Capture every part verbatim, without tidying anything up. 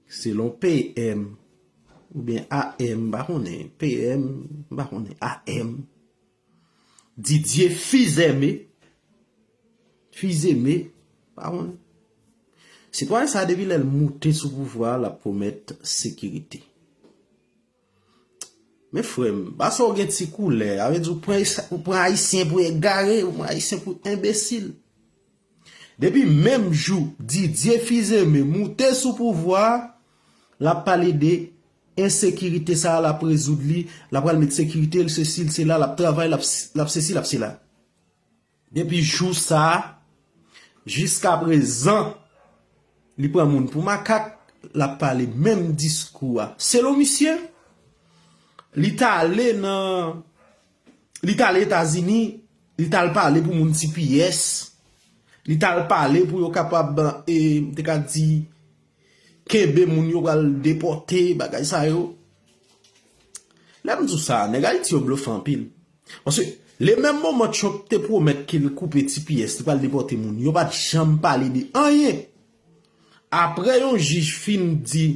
Selon P M oubyen A M, m pa konnen, P M, m pa konnen, A M, Didier Fils-Aimé, Fils-Aimé, pa konnen. Sitwayen sa a, depi lè l moute sou pouvwa a, l ap pwomèt sekirite. Men frè m, paske w gen ti koulè, sa vle di ou pran, ou pran Ayisyen pou egare, ou pran Ayisyen pou enbesil. Depi menm jou Didier Fils-Aimé moute sou pouvwa a, l ap pale de ensekirite sa a, l ap rezoud li, l ap pral met sekirite, l sesi, l sela, l ap travay, l ap, l ap sesi, l ap sela. Depi jou sa a, jiskaprezan, li pran moun pou makak, l ap pale menm diskou a. Selon misye, li t ale nan, li t ale Etazini, li t al pale pou moun T P S, li t al pale pou yo kapab, e, m te ka di, kenbe moun yo pral depòte, bagay sa yo. Lè m di w sa, nèg Ayiti yo blofe anpil. Paske, le menm moman Trump te pwomèt ke l koupe T P S, li pral depòte moun, yo pa t janm pale de anyen. Apre yon jij fin di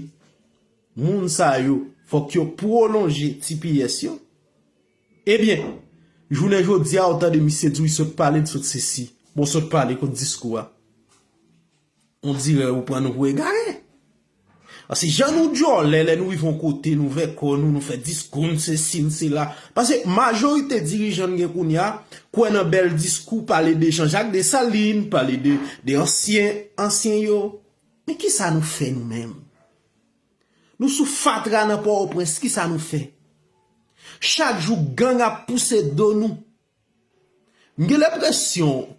moun sa yo, fòk yo pwolonje T P S yo, ebyen, jounen jodi a, ou tande misye di w li sot pale, li sot sesi. Bon, sot pale kont diskou a. On dirè ou pran nou pou egare. Paske jan nou djòlè, lè nou rive yon kote, nou vè kò nou, nou fè diskou, n sesi, n sela. Paske majorite dirijan n gen kounye a, kwè nan bèl diskou, pale de Jean-Jacques Dessalines, pale de, de ansyen, ansyen yo. Men kisa nou fè nou menm? Nou sou fatra nan Pòtoprens, kisa nou fè? Chak jou gang ap pouse do nou. M gen lenpresyon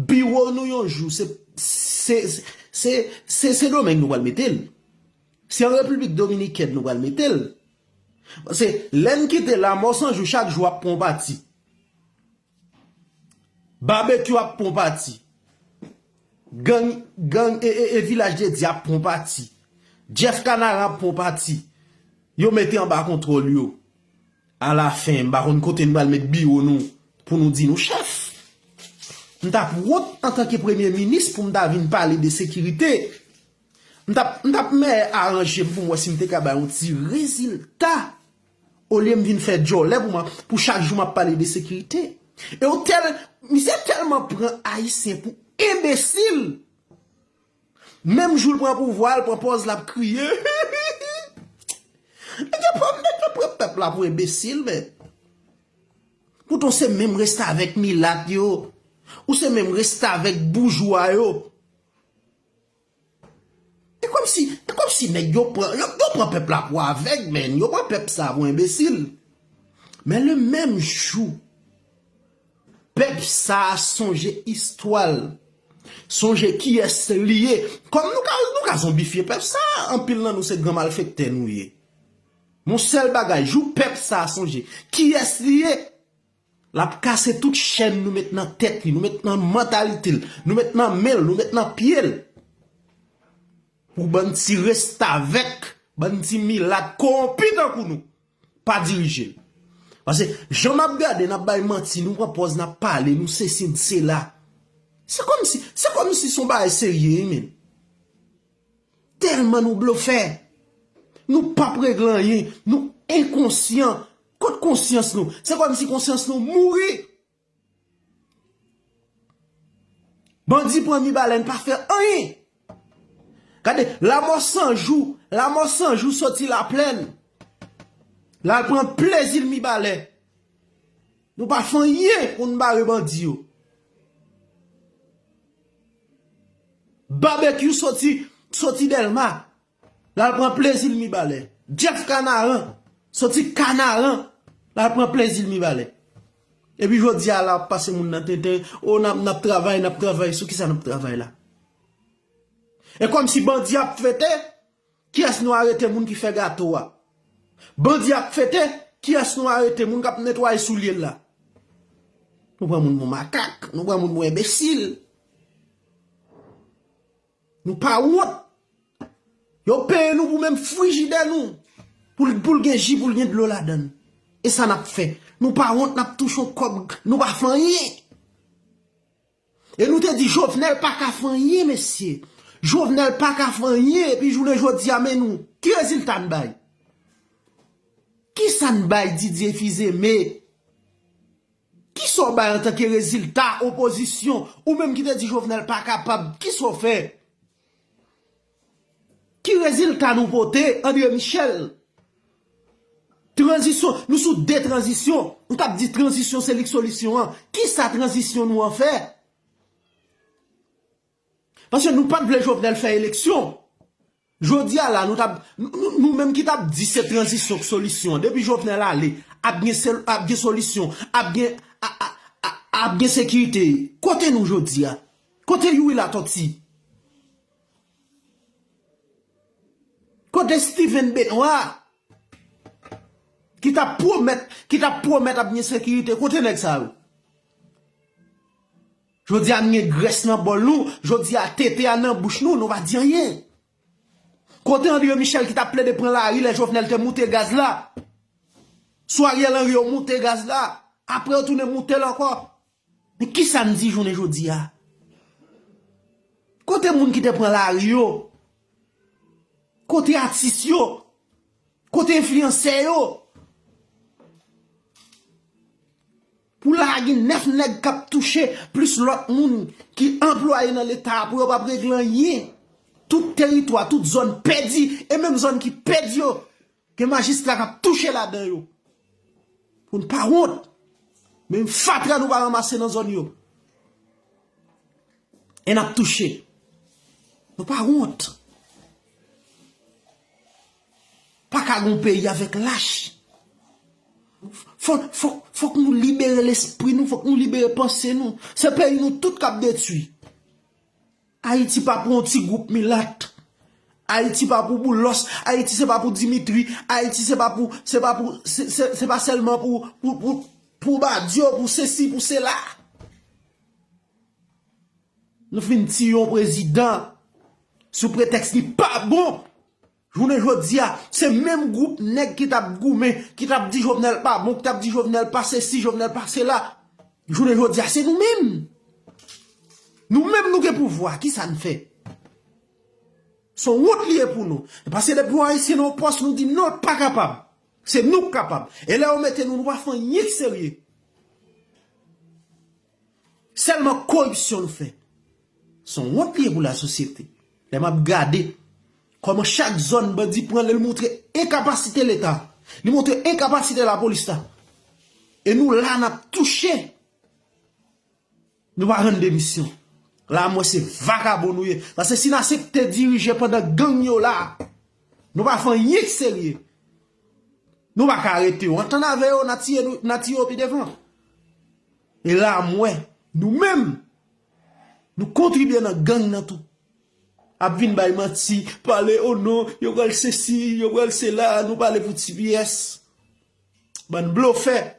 biwo nou yon jou, se, se, se, se Sendomeng nou pral mete l. Se an Repiblik Dominikèn nou pral mete l. Paske lè n kite Lamò San Jou chak jou ap pran yon pati. Babekyou ap pran yon pati. Gang, gang e, e, e Vilaj de Dye ap pran yon pati. Jeff Kanaran ap pran yon pati. Yo mete anba kontwòl yo. Alafen, m pa konn kote n pral met biwo nou pou nou di nou chèf. M t ap wont antanke premye minis pou m ta vin pale de sekirite. M t ap, m t ap mèyè aranje m pou m wè si m te ka bay yon ti rezilta. Olye m vin fè djòlè pou mwen, pou chak jou m ap pale de sekirite. E w tèl, misye tèlman pran Ayisyen pou enbesil. Menm jou l pran pouvwa, l pran pòz, l ap kriye. Nèg yo pran, nèg yo pran pèp la pou enbesil, men. Poutan w se menm restavèk milat yo. Ou se menm restavèk boujwa yo. E kòmsi, e kòmsi nèg yo pran, yo, yo pran pèp la pou avèg, men. Yo pran pèp sa pou enbesil. Men le menm jou, pèp sa a sonje istwa l. Sonje kiyès li ye. Kòm nou ka, nou ka zonbifye pèp sa a, anpil nan nou se gran malfektè nou ye. Yon sèl bagay, jou pèp sa a sonje kiyès li ye, l ap kase tout chèn nou met nan tèt li, nou met nan mantalite l, nou met nan men l, nou met nan pye l. Pou bann ti restavèk, bann ti milat kowonpi tankou nou pa dirije l. Paske, jan m ap gade, n ap bay manti, nou pran pòz, n ap pale, nou sesi, n sela. Se kòmsi, se kòmsi se yon bagay serye, wi, men. Tèlman nou blofè. Nou p ap regle anyen. Nou enkonsyan. Kot konsyans nou? Se kòmsi konsyans nou mouri. Bandi pran Mibalè, n pa fè anyen. Gade, Lamò San Jou, Lamò San Jou soti Laplèn. L al pran plezi l Mibalè. Nou pa fè anyen pou n bare bandi yo. Babekyou soti, soti Dèlma. L al pran plezi l Mibalè. Jeff Kanaran, soti Kanaran, l al pran plezi l Mibalè. Epi jodi a la, ap pase moun nan tenten, o, n ap, n ap travay, n ap travay, sou kisa n ap travay la? E kòmsi bandi ap fete, kiyès nou arete moun ki fè gato a? Bandi ap fete, kiyès nou arete moun k ap netwaye soulye l la? Nou pran moun pou makak, nou pran moun pou enbesil. Nou pa wont. Yo peye nou pou menm frijidè nou. Pou l, pou l gen ji, pou l gen dlo ladan l. E sa n ap fè. Nou pa wont, n ap touche yon kòb, nou pa fè anyen. E nou te di Jovenel pa ka fè anyen, mesye. Jovenel pa ka fè anyen, epi jounen jodi a, men nou. Ki rezilta n bay? Ki sa n bay Didier Fils-Aimé? Ki sa w bay antanke rezilta opozisyon? Ou menm ki te di Jovenel pa kapab, ki sa w fè? Ki rezilta nou pote, André Michel? Tranzisyon, nou sou de tranzisyon. Nou t ap di tranzisyon se li k solisyon an. Ki sa tranzisyon nou an fè? Paske nou pa t vle Jovenel fè eleksyon. Jodi a la, nou t ap, nou, nou, nou menm ki t ap di se tranzisyon k solisyon an. Depi Jovenel ale, ap gen, sel, ap gen solisyon, ap gen, a, a, a, ap gen sekirite. Kote nou jodi a? Kote Youri Latortue? Kote Steven Benoît? Ki t ap pwomèt, ki t ap pwomèt ap gen sekirite. Kote nèg sa yo? Jodi a n gen grès nan bòl nou, jodi a tete a nan bouch nou, nou pa di anyen. Kote André Michel ki t ap plede pran lari lè Jovenel te moute gaz la? Sou Ariel Henry yo moute gaz la, apre yo tounen moute l ankò. Men ki sa n di jounen jodi a? Kote moun ki te pran lari yo? Kote atis yo? Kote enfliyansè yo? Pou la gen nèf nèg k ap touche, plis lòt moun ki anplwaye nan Leta a, pou yo p ap regle anyen. Tout teritwa, tout zòn pèdi, e menm zòn ki pèdi yo, gen majistra k ap touche ladan yo. Pou n pa wont. Menm fatra nou pa ranmase nan zòn yo. E n ap touche. Nou pa wont. Pa ka gon peyi avèk lach. Fò, fò, fòk nou libere lespri nou, fòk nou libere panse nou. Se peyi nou tout k ap detwi. Ayiti pa pou yon ti gwoup milat. Ayiti pa pou Boulos. Ayiti se pa pou Dimitri. Ayiti se pa pou, se pa pou, se, se, se pa sèlman pou, pou, pou, pou Badio, pou sesi, pou sela. Nou fin tiye yon prezidan sou pretèks li pa bon. Jounen jodi a, se menm gwoup nèg ki t ap goumen, ki t ap di Jovenel pa bon, ki t ap di Jovenel pa sesi, Jovenel pa sela. Jounen jodi a, se nou menm. Nou menm nou gen pouvwa, ki sa n fè? Se yon wont li ye pou nou. Paske depi yon Ayisyen nan yon pòs, nou di non, pa kapab. Se nou k kapab. E lè yo mete nou, nou pa fè anyen k serye. Sèlman koripsyon nou fè. Se yon wont li ye pou lasosyete. Lè m ap gade kòman chak zòn bandi pran l, li montre enkapasite Leta. Li montre enkapasite lapolis la. E nou la, n ap touche. Nou pa rann demisyon. La, mwen se vakabon nou ye. Paske si n aksepte dirije pandan gang yo la, nou pa fè anyen k serye. Nou pa ka rete yo. Antann avè yo, n a tiye nou, n a tiye yo pi devan. E la, mwen, nou menm, nou kontribye nan gang nan tou. Ap vin bay manti, pale, o non, yo pral sesi, yo pral sela, nou pale pou ti pyès. Bann blofè.